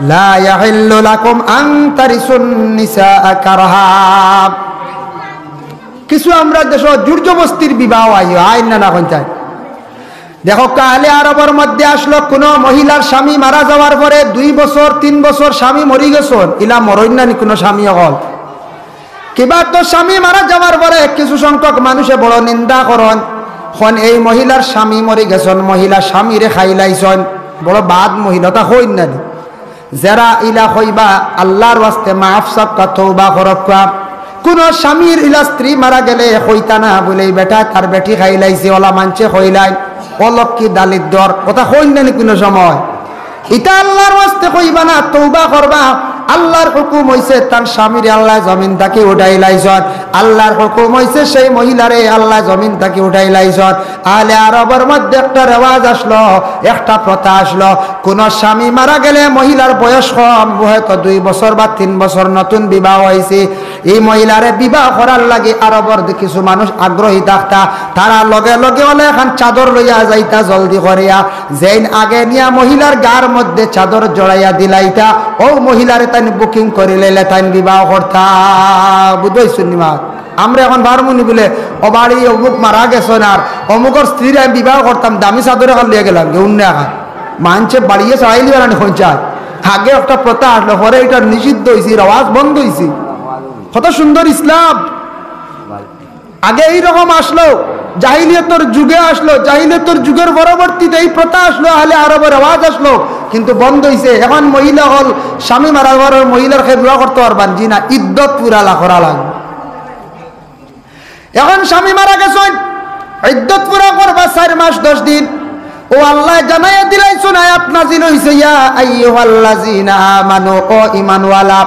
লা ইয়াহিল্লু লাকুম আন তারিসুন নিসা কারহা।" কিছু আমরা দেশো জোর জবস্তির বিবাহ আইও, আইন না, না কোন চাই। দেখো, কালে আরবর মধ্যে আসলো, কোনো মহিলার স্বামী মারা যাওয়ার পরে দুই বছর, তিন বছর স্বামী মরি গেছইন, ইলা মরইন না নি কোনো স্বামী অকল? কিবা তো স্বামী মারা যাওয়ার পরে কিছু সংখ্যক মানুষে বড় নিন্দা করইন, কইন, "এই মহিলার স্বামী মরি গেছইন, মহিলা স্বামীরে খাইলাইছইন, বড় বাদ মহিলা", তা কইন না নি? যেরা ইলা কইবা, আল্লাহর ওয়াস্তে মাফ চাউক্কা, তওবা করউক্কা। কুনু স্বামীর ইলা স্ত্রী মারা গেলে কইতা না বুলে, "ই বেটা তার বেটি খাইলাইছে", অলা মানষে কইলাইন, "অলক্ষী দালিদ্দর", কথা কইন না নি কুনু সময়? ইতা আল্লাহর ওয়াস্তে কইবা না, তওবা করবা। আল্লাহর হুকুম অইছে তান স্বামীরে আল্লায় জমিন থাকি উঠাইলাইছইন, আল্লাহর হুকুম অইছে সেই মহিলারে আল্লায় জমিন থাকি উঠাইলাইছইন। আলে আরবর মধ্যে একটা রেওয়াজ আসলো, একটা প্রথা আসলো, কুনু স্বামী মারা গেলে মহিলার বয়স কম, হয়তো দুই বছর বা তিন বছর, নতুন বিবাহ অইছে, ই মহিলারে বিবাহ করার লাগি আরবর দি-, কিছু মানুষ আগ্রহী থাকতা, তারা লগে লগে অলা এখান চাদর লইয়া যাইতা জলদি করিয়া, যেইন আগে নিয়া মহিলার গার মধ্যে চাদর জড়াইয়া দিলাইতা, অউ মহিলারে তাইন booking করিলাইলে তাইন বিবাহ করতা। বুঝছইন নি মাত? আমরা এখন পারমু নি বুলে, "ও বাড়ি অমুক মারা গেছইন, আর অমুকর স্ত্রীরে আমি বিবাহ করতাম, দামি চাদর এখান লইয়া গেলাম গি, অইন্য এখান।" মানষে বাড়িয়ে ছাড়াইলিবার আনি কইন চায়। আগে একটা প্রথা আসলো, পরে ইটা নিষিদ্ধ অইছে, রেওয়াজ বন্ধ অইছে। কত সুন্দর ইসলাম। আগে এই রকম আসলো, জাহিলিয়তর যুগে আসলো, জাহিলিয়তর যুগের পরবর্তীতে এই প্রথা আসলো, আলে আরবর রেওয়াজ আসলো, কিন্তু বন্ধ অইছে। এখন মহিলা অকল, স্বামী মারা যাওয়ার পরে মহিলার কেউ বিবাহ করতা পারবা নি? জি না, ইদ্দত পুরা লা-, করা লাগবো। এখন স্বামী মারা গেছইন, ইদ্দত পুরা করবা চাইর মাস দশ দিন। অউ আল্লায় জানাইয়া দিলাইছইন, আয়াত নাজিল অইছে, "ইয়া আইয়ুহাল্লাযীনা আমানু", ও ঈমানওয়ালা,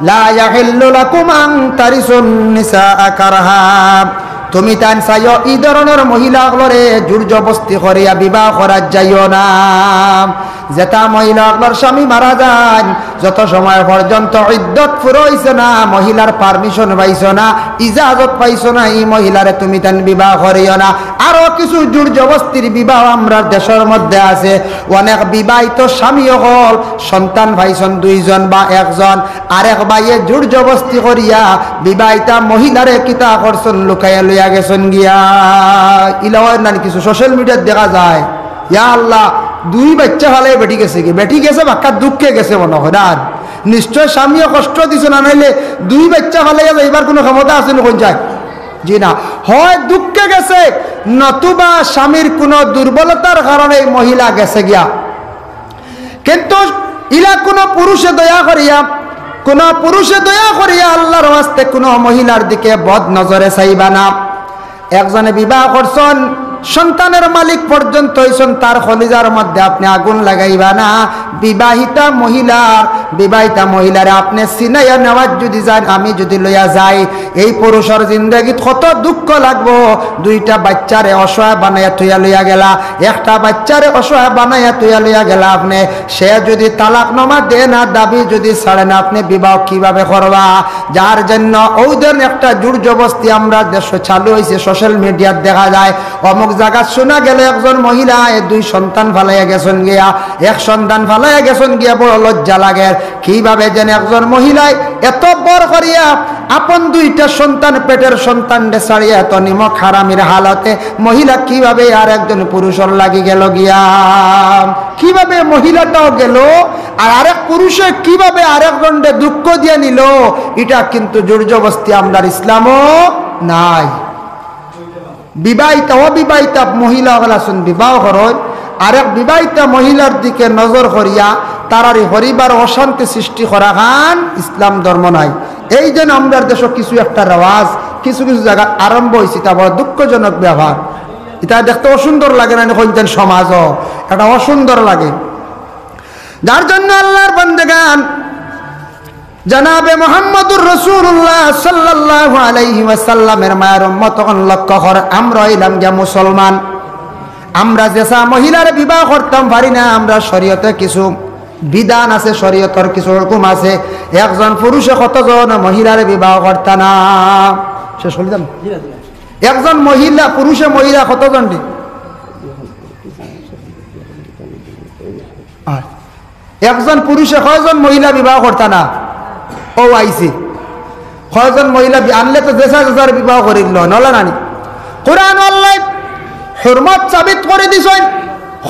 "লা ইয়াহিল্লু লাকুম আন তারিসুন নিসা কারহা।" তুমি তাইন চাইও ই ধরনর মহিলা অকলরে জোর জবস্তি করিয়া বিবাহ করাত যাইও না। যেতা মহিলা অকলর স্বামী মারা যাইন, যত সময় পর্যন্ত ইদ্দত পুরা অইছে না, মহিলার permission পাইছো না, ইজাজত পাইছো না, ই মহিলারে তুমি তাইন বিবাহ করিও না। আরো কিছু জোর জবস্তির বিবাহ আমরার দেশর মধ্যে আছে। অনেক বিবাহিত স্বামী অকল সন্তান পাইছইন দুইজন বা একজন, আরেক ভাইয়ে জোর জবস্তি করিয়া বিবাহিতা মহিলারে কিতা করছইন, লুকাইয়া লইয়া গেছইন গিয়া। ইলা অয় না নি কিছু social media-ত দেখা যায়। ইয়া আল্লাহ, দুই বাইচ্চা ফালাইয়া বেটি গেছে গি, বেটি গেছে বাক্কা দুঃখে গেছে মনো অয় না। নিশ্চয় স্বামীয়ে কষ্ট দিছইন, না নাইলে দুই বাইচ্চা ফালাইয়া যাইবার কুনু ক্ষমতা আছে নি কইন চাই? জি না, হয় দুঃখে গেছে, নতুবা স্বামীর কুনু দুর্বলতার কারণে ই মহিলা গেছে গিয়া। কিন্তু ইলা কুনু পুরুষে দয়া করিয়া, কুনু পুরুষে দয়া করিয়া আল্লাহর ওয়াস্তে কুনু মহিলার দিকে বদ নজরে চাইবা না। একজনে বিবাহ করছইন, সন্তানের মালিক পর্যন্ত অইছইন, তার কলিজার মধ্যে আপনে আগুন লাগাইবা না। বিবাহিতা মহিলার, বিবাহিতা মহিলারে আপনে ছিনাইয়া নেওয়াত যুদি যাইন, আমি যুদি লইয়া যাই, এই পুরুষর জিন্দেগিত কত দুঃখ লাগবো। দুইটা বাইচ্চারে অসহায় বানাইয়া থইয়া লইয়া গেলা, একটা বাইচ্চারে অসহায় বানাইয়া থইয়া লইয়া গেলা আপনে। সে যুদি তালাকনামা দেয় না, দাবি যুদি ছাড়ে না, আপনে বিবাহ কিভাবে করবা? যার জন্য অউ ধরন একটা জোর জবস্তি আমরার দেশো চালু অইছে, social media-ত দেখা যায়, অমুক জাগাত শুনা গেল একজন মহিলায় দুই সন্তান ফালাইয়া গেছইন গিয়া, এক সন্তান ফালাইয়া গেছইন গিয়া, বড় লজ্জা লাগের। কিভাবে যেন একজন মহিলায় এত বড় করিয়া আপন দুইটা সন্তান, পেটের সন্তানরে ছাড়িয়া এত নিমক হারামির হালতে মহিলা কিভাবে আর একজন পুরুষর লাগি গেল গিয়া? কিভাবে মহিলাটাও গেল, আর আরেক পুরুষে কিভাবে আরেকজনরে দুঃখ দিয়া নিল? ইটা কিন্তু জোর জবস্তি আমরার ইসলামও নাই। বিবাহিতা, অবিবাহিতা মহিলা অকল আছইন, বিবাহ করইন, আরেক বিবাহিতা মহিলার দিকে নজর করিয়া তারার ই পরিবার অশান্তি সৃষ্টি করাখান ইসলাম ধর্ম নায়। এই যেন আমরার দেশো কিছু একটা রেওয়াজ কিছু কিছু জাগাত আরম্ভ অইছে, ইটা বড় দুঃখজনক ব্যাপার। ইটা দেখতে অসুন্দর লাগে না নি? কইন যেন সমাজও একটা অসুন্দর লাগে। যার জন্য আল্লাহর বান্দেগান, জনাবে মুহাম্মদুর রাসূলুল্লাহ সাল্লাল্লাহু আলাইহি ওয়াসাল্লামের মায়ার উম্মত অকল লক্ষ্য কর, আমরা অইলাম গিয়া মুসলমান। আমরা যেছা মহিলারে বিবাহ করতাম পারি না, আমরার শরীয়তে কিছু বিধান আছে, শরীয়তর কিছু হুকুম আছে। একজন পুরুষে কতজন মহিলারে বিবাহ করতা না? শেষ করি দিলাম। একজন মহিলা, পুরুষে মহিলা কতজন রে? আর একজন পুরুষে কয়জন মহিলা বিবাহ করতা না? ও আইছে। কয়জন মহিলা বি-, আনলে তো যেছা যেছারে বিবাহ করিল, নলা নানি? কোরআন আল্লাহ হুরমত সাবিত করি দিছইন।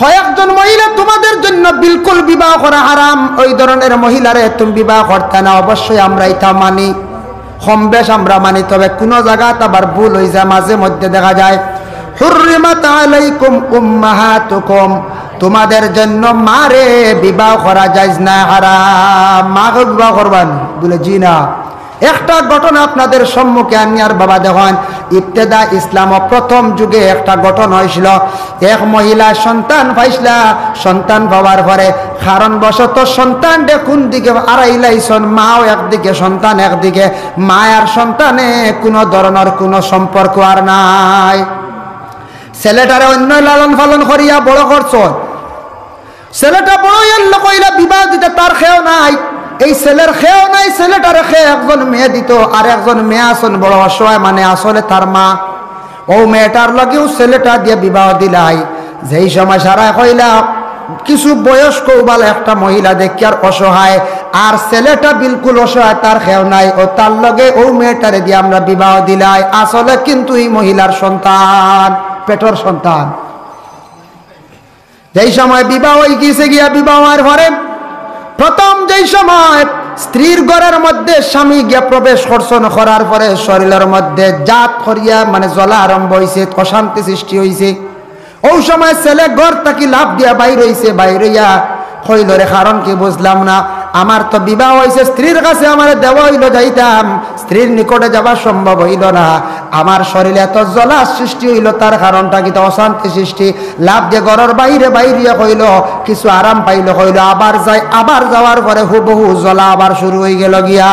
কয়েকজন মহিলা তোমাদের জন্য বিলকুল বিবাহ করা হারাম, ওই ধরনের মহিলারে তুমি বিবাহ করতা না। অবশ্যই আমরা ইটা মানি, কম বেশ আমরা মানি, তবে কুনু জাগাত আবার ভুল অই যায়, মাঝে মধ্যে দেখা যায়। হুররিমাত আলাইকুম উম্মাহাতুকুম, তোমাদের জন্য মারে বিবাহ করা জায়েজ না, হারাম। মাকে বিবাহ করবা নি? বলে, জি না। একটা ঘটনা আপনাদের সম্মুখে আনিয়ার বাবা দেখইন, ইবতেদা ইসলামও প্রথম যুগে একটা ঘটনা অইছিল। এক মহিলা সন্তান পাইছলা, সন্তান পাওয়ার পরে কারণবশত সন্তানরে কুন দিকে আড়াইলাইছইন, মাও একদিকে, সন্তান একদিকে, মা আর সন্তানে কুনু ধরনর কুনু সম্পর্ক আর নাই। ছেলেটারে অইন্য লালন পালন করিয়া বড় করছইন। ছেলেটা বড় অইয়া লোক অইলা, বিবাহ দিতা তার কেউ নাই। এই ছেলের কেউ নাই, ছেলেটারে কে একজন মেয়ে দিতো, আর একজন মেয়ে আছইন বড় অসহায়, মানে আসলে তার মা। অউ মেয়েটার লগেউ ছেলেটা দিয়া বিবাহ দিলাই। যেই সময় সারায় কইলা, কিছু বয়স্ক উবালা একটা মহিলা দেখিয়ার অসহায়, আর ছেলেটা বিলকুল অসহায়, তার কেউ নাই, অউ তার লগে অউ মেয়েটারে দিয়া আমরা বিবাহ দিলাই। আসলে কিন্তু ই মহিলার সন্তান, পেটর সন্তান। যেই সময় বিবাহ অই গেছে গিয়া, বিবাহ অওয়ার পরে প্রথম যেই সময় স্ত্রীর ঘরর মধ্যে স্বামী গিয়া প্রবেশ করছইন, করার পরে শরীলর মধ্যে জাত করিয়া মানে জ্বলা আরম্ভ অইছে, অশান্তি সৃষ্টি অইছে। অউ সময় ছেলে ঘর থাকি লাফ দিয়া বাইর অইছে, বাইর অইয়া কইলো, "রে, কারণ কি বুঝলাম না, আমার তো বিবাহ অইছে, স্ত্রীর কাছে আমারে দেওয়া অইলো যাইতাম, স্ত্রীর নিকটে যাওয়া সম্ভব অইলো না, আমার শরীলে এত জ্বলা সৃষ্টি অইলো, তার কারণটা কিতা, অশান্তি সৃষ্টি।" লাফ দিয়া ঘরর বাইরে বাইরিয়া কইলো, কিছু আরাম পাইলো, কইলো, আবার যাই, আবার যাওয়ার পরে হুবহু জ্বলা আবার শুরু অই গেল গিয়া।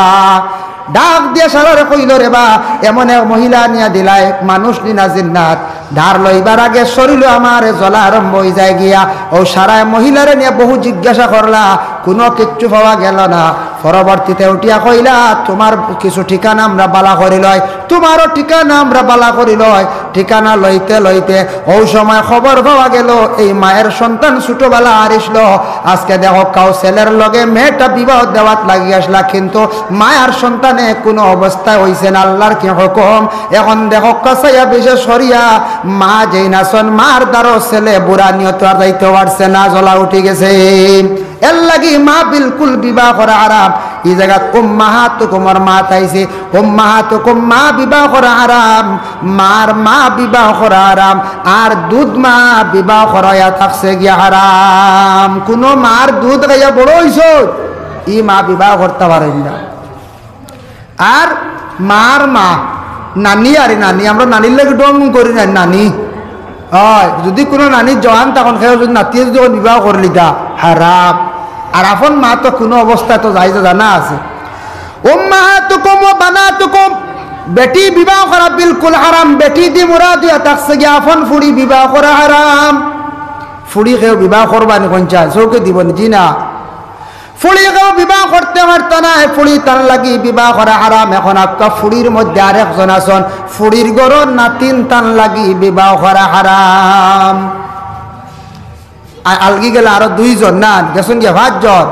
ডাক দিয়া সারারে কইলো, "রে বা, এমন এক মহিলা আনিয়া দিলায়, মানুষ নি না জিন্নাত, ধার লইবার আগে শরীলো আমার জ্বলা আরম্ভ অই যায় গিয়া।" অউ সারায় মহিলারে নিয়া বহু জিজ্ঞাসা করলা, কুনু কিচ্ছু পাওয়া গেল না। পরবর্তীতে উঠিয়া কইলা, "তুমার কিছু ঠিকানা আমরা বালা করি লই, তুমারও ঠিকানা আমরা বালা করি লই।" ঠিকানা লইতে লইতে অউ সময় খবর পাওয়া গেল, এই মায়ের সন্তান ছোটবেলা আরিছলো। আজকে দেখউক্কা, অউ ছেলের লগে মেয়েটা বিবাহ দেওয়াত লাগি আছলা, কিন্তু মায়ার সন্তানে কুনু অবস্থায় অইছে না। আল্লাহর কি হুকুম? এখন দেখউক্কা, চাইয়া বিশেষ করিয়া মা যেইন আছইন, মার দ্বারো ছেলে বুরা নিয়ত আর যাইতে পারছে না, জ্বলা উঠি গেছে। এর লাগি মা বিলকুল বিবাহ করা হারাম। ই জাগাত উম্মাহাতুকুমর মাত আইছে, উম্মাহাতুকুম মা বিবাহ করা হারাম, মার মা বিবাহ করা হারাম, আর দুধ মা বিবাহ করাইয়া থাকছে গিয়া হারাম। কুনু মার দুধ খাইয়া বড় অইছো, ই মা বিবাহ করতা পারইন না। আর মার মা, নানি, আরে নানি, আমরা নানির লাগি ঢং করি না, নানি। অয়, যুদি কুনু নানি জোয়ান তখন কেউ যুদি নাতিয়ে যুদি অখন বিবাহ করিলিতা, হারাম। আর আপন মা তো কুনু অবস্থায় তো জায়েজ জানা আছে। উম্মাহাতুকুম ওয়া বানাতুকুম, বেটি বিবাহ করা বিলকুল হারাম। বেটি দি মুরাদ অইয়া থাকছে গিয়া, আপন ফুড়ি বিবাহ করা হারাম। ফুড়ি কেউ বিবাহ করবা নি কইন চায়, চউখে দিবো নি, জি না। ফুড়ি কেউ বিবাহ করতে পারতা নায়, ফুড়ি তান লাগি বিবাহ করা হারাম। এখন আক্কা ফুড়ির মধ্যে আরেকজন আছইন, ফুড়ির ঘরর নাতিন তান লাগি বিবাহ করা হারাম। আ-, আলগি গেলে আরো দুইজন, না, গেছইন গিয়া পাঁচজন।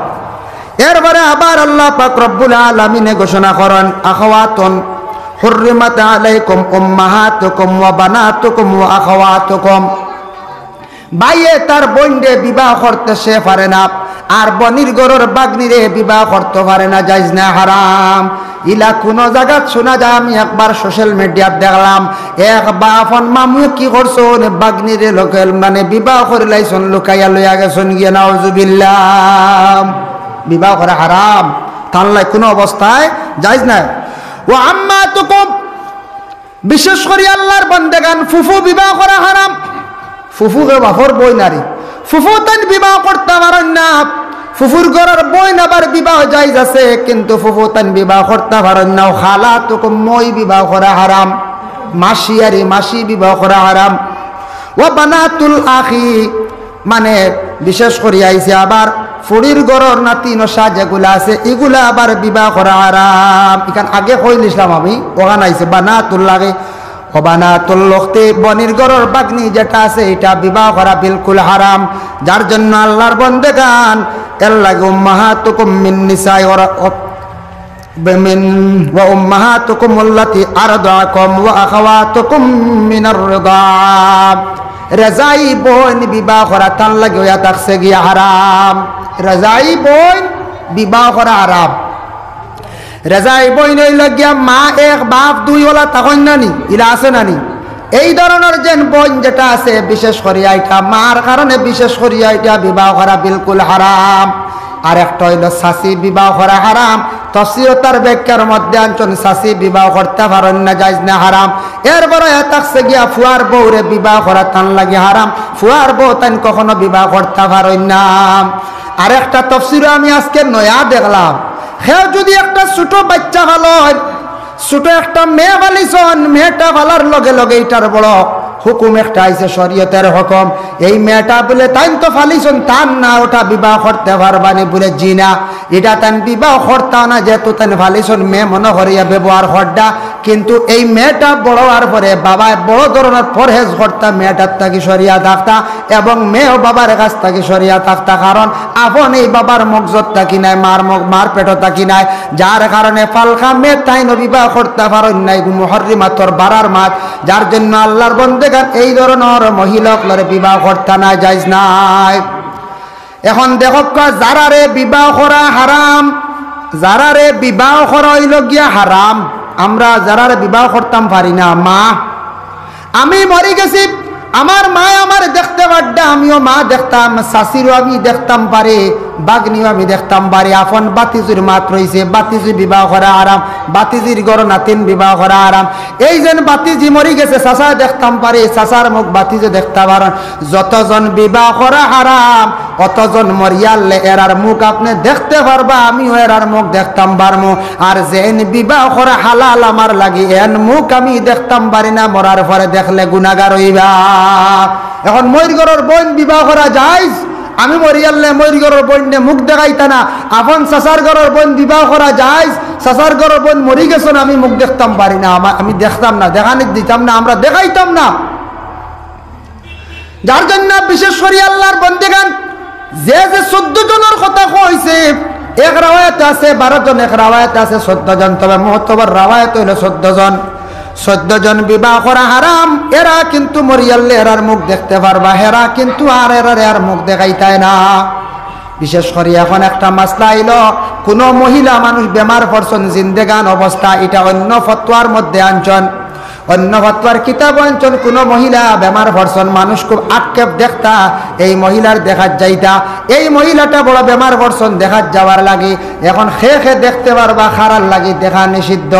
এরপরে আবার আল্লাহ পাক রব্বুল আলামিনে ঘোষণা করইন, আখাওয়াতুন হুররিমাত আলাইকুম উম্মাহাতুকুম ওয়া বানাতুকুম ওয়া আখাওয়াতুকুম। ভাইয়ে তার বইনরে বিবাহ করতে সে পারে না, আর বইনর ঘরর ভাগ্নিরে বিবাহ করতে পারে না, জায়েজ না, হারাম। ইলা কুনু জাগাত শুনা যায়? আমি একবার সোশ্যাল মিডিয়াত দেখলাম, এক বাপর মামু কি করছইন, ভাগ্নিরে লোকে মানে বিবাহ করিলাইছইন, লুকাইয়া লইয়া গেছইন গিয়া, নাউজুবিল্লাহ। বিবাহ করা হারাম, তার লাগি কুনু অবস্থায় জায়েজ না। ওয়া আম্মাতুকুম, বিশেষ করি আল্লাহর বন্দেগান, ফুফু বিবাহ করা হারাম। ফুফু কে বাপর বইন নারী, ফুফু তাইন বিবাহ করতা পারইন না। ফুফুর ঘরর বইন আবার বিবাহ জায়েজ আছে, কিন্তু ফুফু তাইন বিবাহ করতা পারইন না। ওয়া খালাতুকুম, মই বিবাহ করা হারাম। মাসি আরি মাসি বিবাহ করা হারাম। ওয়া বানাতুল আখি, মানে, বিশেষ করি আইছে আবার ফুড়ির ঘরর নাতি নশা যেগুলা আছে, ইগুলা আবার বিবাহ করা হারাম। ইখান আগে কইলিছলাম আমি, অখান আইছে বানাতুল আখি। ওয়া বানাতুল উখতি, বইনর ঘরর ভাগ্নি যেটা আছে, ইটা বিবাহ করা বিলকুল হারাম। যার জন্য আল্লাহর বন্দেগান, এর লাগি উম্মাহাতুকুম মিন নিসাই ওয়া রা-, ওয়া মিন, ওয়া উম্মাহাতুকুমুল্লাতি আরদাকুম ওয়া আখাওয়াতুকুম মিনার রিদা। রেজাই বইন বিবাহ করা তার লাগি অইয়া থাকছে গিয়া হারাম। রেজাই বইন বিবাহ করা হারাম। রেজাই বইন অইলো গিয়া মা এক বাপ দুই অলা, তখন নানি, ইলা আছে নানি? এই ধরনর যেন বইন যেটা আছে, বিশেষ করিয়া ইটা মার কারণে বিশেষ করিয়া ইটা বিবাহ করা বিলকুল হারাম। আর একটা অইলো চাচি বিবাহ করা হারাম। তফসিরো তার ব্যাখ্যার মধ্যে আনছইন চাচি বিবাহ করতা পারইন না, জায়েজ না, হারাম। এরপরে অইয়া থাকছে গিয়া ফুয়ার বউরে বিবাহ করা তান লাগি হারাম, ফুয়ার বউ তাইন কখনো বিবাহ করতা পারইন না। আর একটা তফসিরো আমি আজকে নয়া দেখলাম, কেউ যুদি একটা ছোট বাইচ্চা পালইন, ছোট একটা মেয়ে পালিছইন, মেয়েটা পালার লগে লগে ইটার বড় হুকুম একটা আইছে, শরীয়তের হুকুম। এই মেয়েটা বুলে তাইন তো পালিছইন, তার না, ওটা বিবাহ করতে পারবানি? বুলে, "জি না, ইটা তাইন বিবাহ করতা না, যেহেতু তাইন পালিছইন, মেয়ে মনে করিয়া ব্যবহার কররা।" কিন্তু এই মেয়েটা বড় অওয়ার পরে বাবায় বড় ধরনর পরহেজ করতা, মেয়েটার থাকি সরিয়া থাকতা, এবং মেয়েও বাবার কাছ থাকি সরিয়া থাকতা, কারণ আপন এই বাবার মগজত থাকি নায়, মার মগ-, মার পেটো থাকি নায়, যার কারণে ফালকা মেয়ে তাইনও বিবাহ করতা পারইন না, ইগু মুহররিমাতর বারার মাত, যার জন্য আল্লাহর বন্দেগান এই ধরনর মহিলা অকলরে বিবাহ করতা নায়, জায়েজ নায়। এখন দেখউক্কা, যারারে বিবাহ করা হারাম, যারারে বিবাহ করা অইলো গিয়া হারাম, আমরা যারারে বিবাহ করতাম পারি না, মা, আমি মরি গেছি, আমার মায় আমারে দেখতে পাররা, আমিও মা দেখতাম, চাচিরও আমি দেখতাম পারি, ভাগ্নিও আমি দেখতাম পারি, আপন ভাতিজির মাত রইছে, ভাতিজি বিবাহ করা হারাম, ভাতিজির ঘরর নাতিন বিবাহ করা হারাম। এই যেন ভাতিজি মরি গেছে, চাচায় দেখতাম পারি, চাচার মুখ ভাতিজে দেখতা পারইন। যতজন বিবাহ করা হারাম, অতজন মরিয়ারলে এরার মুখ আপনে দেখতে পারবা, আমিও এরার মুখ দেখতাম পারমু। আর যেন বিবাহ করা হালাল আমার লাগি, এন মুখ আমি দেখতাম পারি না, মরার পরে দেখলে গুনাগার অইবা। এখন মইর ঘরর বইন বিবাহ করা জায়েজ, আমি মরিয়ারলে মইর ঘরর বইনরে মুখ দেখাইতা না, আপন চাচার ঘরর বইন বিবাহ করা জায়েজ, চাচার ঘরর বইন মরি গেছইন, আমি মুখ দেখতাম পারি না, আমা-, আমি দেখতাম না, দেখানি দিতাম না, আমরা দেখাইতাম না। যার জন্য বিশেষ করি আল্লাহর বন্দেগান, যে যে চৌদ্দ জনর কথা কইছে, এক রাওয়ায়াতে আছে বারো জন, এক রাওয়ায়াতে আছে চৌদ্দ জন, তবে মুতবর রাওয়ায়াত অইলো চৌদ্দ জন। চৌদ্দ জন বিবাহ করা হারাম, এরা কিন্তু মরিয়ারলে এরার মুখ দেখতে পারবা, হেরা কিন্তু আর এরারে আর মুখ দেখাইতায় না। বিশেষ করি এখন একটা মাসলা আইলো, কুনু মহিলা মানুষ বেমার পড়ছইন, জিন্দেগান অবস্থা, ইটা অন্য ফতোয়ার মধ্যে আনছইন, অন্য ফতোয়ার কিতাবো আনছইন, কুনু মহিলা বেমার পড়ছইন, মানুষ খুব আক্ষেপ দেখতা, এই মহিলার দেখাত যাইতা, এই মহিলাটা বড় বেমার পড়ছইন, দেখাত যাওয়ার লাগি। এখন কে কে দেখতে পারবা, কারার লাগি দেখা নিষিদ্ধ।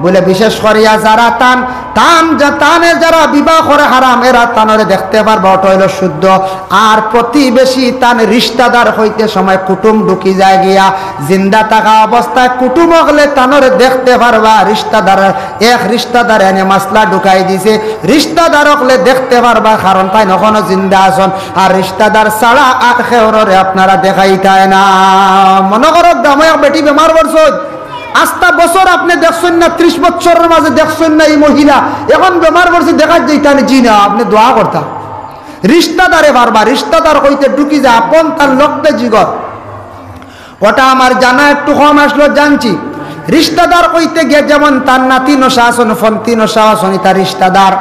বুলে বিশেষ করিয়া যারা তান তান যা-, তানে যারা বিবাহ করে হারাম, এরা তানরে দেখতে পারবা, ওটা অইলো শুদ্ধ। আর প্রতিবেশী, তান রিশতাদার অইতে সময় কুটুম ঢুকি যায় গিয়া, জিন্দা থাকা অবস্থায় কুটুম অকলে তানরে দেখতে পারবা। রিশতাদার, এক রিশতাদার এনে মাসলা ঢুকাই দিছে, রিশতাদার অকলে দেখতে পারবা, কারণ তাইন অখনো জিন্দা আছইন। আর রিশতাদার ছাড়া আর কেউররে আপনারা দেখাইতায় না। মনো করো, গ্রামো এক বেটি বেমার পড়ছইন, আস্তা বছর আপনে দেখছইন না, ত্রিশ বছরর মাঝে দেখছইন না ই মহিলা, অখন বেমার পড়ছে, দেখাত যাইতা নি? জি না, আপনে দোয়া করতা। রিশতাদারে পারবা, রিশতাদার অইতে ঢুকি যায়, আপন তার লগে জিগর। ওটা আমার জানা একটু কম আসলো, জানছি। রিশতাদার অইতে গিয়া যেমন তার নাতি নশা আছইন, ফন্তি নশা আছইন, ইতা রিশতাদার।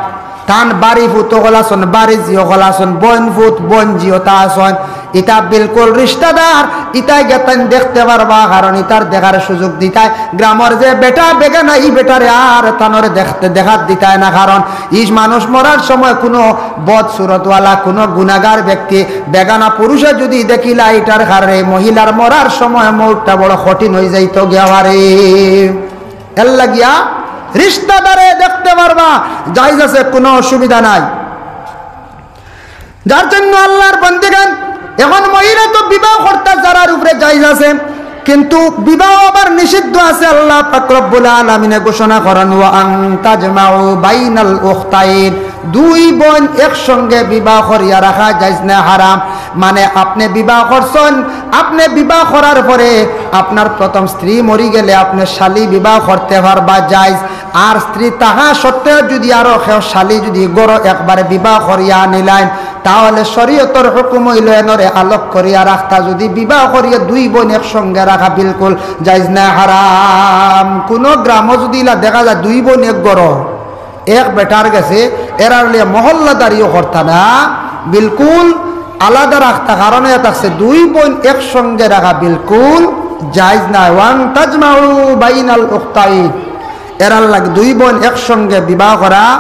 তান বাড়ি ফুত অকল আছইন, বাড়ি ঝি অকল আছইন, বইন ফুত, বইন ঝি অতা আছইন। ইতা বিলকুল রিশতাদার, ইতায় গিয়া তাইন দেখতে পারবা, কারণ ইতার দেখার সুযোগ দিতায়। গ্রামর যে বেটা বেগানা, ই বেটারে আর তানরে দেখতে, দেখাত দিতায় না, কারণ ই মানুষ মরার সময় কুনু বদ সুরতওয়ালা, কুনু গুনাগার ব্যক্তি, বেগানা পুরুষে যুদি দেখিলা ইটার কারণে মহিলার মরার সময় মউতটা বড় কঠিন অইযাইতো গিয়া পারে। এর লাগিয়া রিশতাদারে দেখতে পারবা, জায়েজ আছে, কুনু অসুবিধা নাই। যার জন্য আল্লার বন্দেগান, অখন মহিলা তো বিবাহ করতা যারার উপরে জায়েজ আছে, কিন্তু বিবাহ আবার নিষিদ্ধ আছে। আল্লা পাক রব্বুল আলামিনে ঘোষণা করইন, "ওয়া আন তাজমাউ বাইনাল উখতাইন", দুই বইন একসঙ্গে বিবাহ করিয়া রাখা জায়েজ না, হারাম। মানে, আপনে বিবাহ করছইন, আপনে বিবাহ করার পরে আপনার প্রথম স্ত্রী মরি গেলে আপনে শালি বিবাহ করতে পারবা, জায়েজ। আর স্ত্রী থাকা সত্ত্বেও যুদি আরো কেউ শালি যুদি ঘরো একবারে বিবাহ করিয়া আনিলাইন, তাহলে শরীয়তর হুকুম অইলো এনরে আলাগ করিয়া রাখতা। যুদি বিবাহ করিয়া দুই বইন একসঙ্গে রাখা বিলকুল জায়েজ না, হারাম। কুনু গ্রামো যুদি ইলা দেখা যায় দুই বইন এক ঘরো, এক বেটার গেছে, এরার লইয়া মহল্লাদারিও করতা না, বিলকুল আলাদা রাখতা। কারণ ইয়া থাকছে দুই বইন একসঙ্গে রাখা বিলকুল জায়েজ না। "ওয়ান তাজমাউ বাইনাল উখতাইন", এরার লাগি দুই বইন একসঙ্গে বিবাহ করা